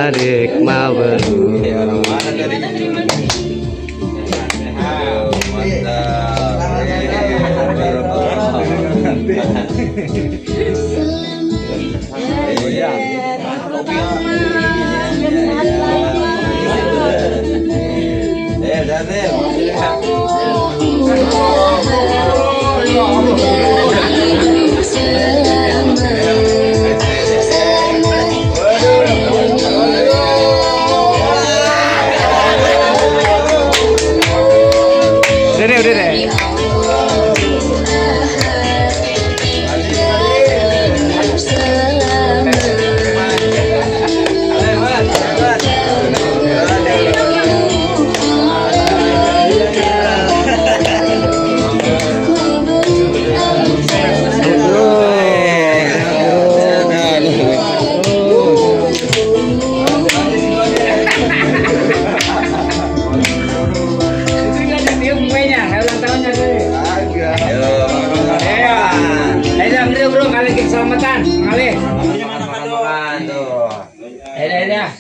adik maberu. Ya, orang mana dari Udah deh. Selamatan, ngalih. Dah.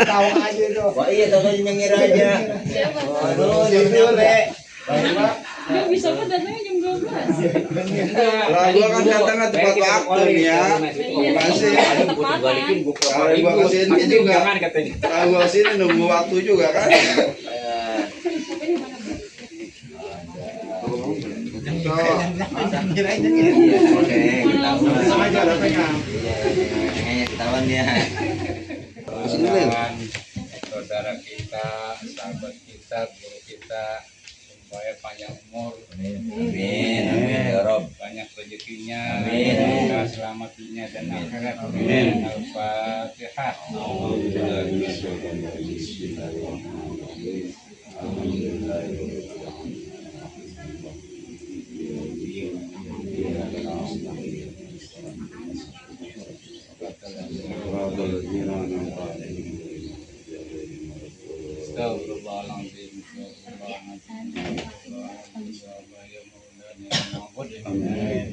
Tahu aja tuh. Wah iya tahu nyengir aja. Aduh, nyampe. Dia bisa kok datangnya jam 12. Lah gua kan datangnya tepat waktu nih ya. Kasih. Kalau gua kasih ini juga. Kalau gua sini nunggu waktu juga kan. Saudara kita, sahabat kita, guru kita, supaya panjang umur, amin, ya Rob, banyak rezekinya, amin, selamat dunia dan akhirat, amin. Al-Fatihah. Astagfirullahaladzim.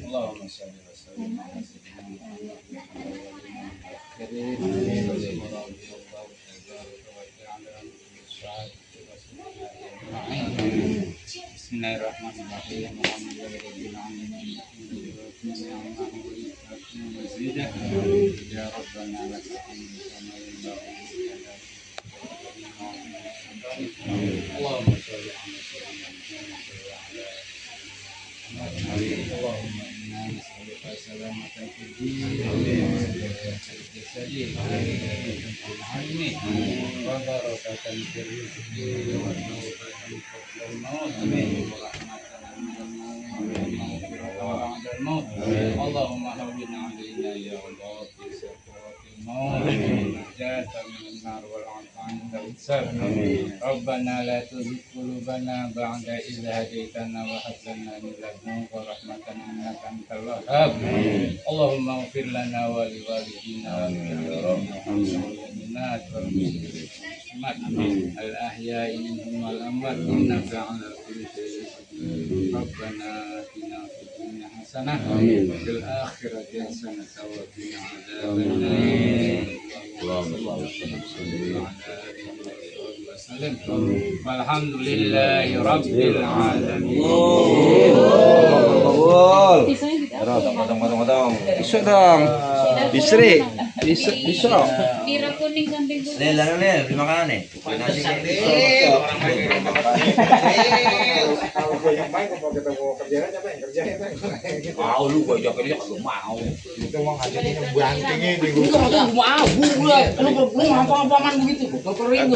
Allahumma shalli wa sallim ala Bismillahirrahmanirrahim. Ya Rabbana lakal hamdu kama yanbaghi Allahumma shalli ala Allahumma inna nas'aluka salamatan fid din wa jasadi wa barakatan fil rizqi wa tawbatan qabla al-maut wa rahmatan al-maut Allahumma hawwin 'alaina ya Allah fi sakaratil maut najatan min nar wal 'afwan Rabbana la tuzigh qulubana ba'da idh hadaytana wa hab lana min ladunka rahmatan innaka antal wahhab Allahumma ighfir lana wa li walidina wa lil al-ahya'i minhum wal amwat innaka 'ala kulli shay'in qadir Rabbana atina fid dunya hasanah wa fil akhirati hasanah wa qina adzabannar Alhamdulillahi Rabbil Alamin. Potong. Bisa dong. Bisri. Bisa. Kira kuning kambing dulu. Lel, terima kasih nih. Nasi Kalau gue yang baik, kalau kita mau kerjaan apa yang kerjain? Mau lu gua ajak kerja kagak mau. Itu mau ngajakin yang banting ini. Enggak mau, lu apa-apaan begitu. Gua kering.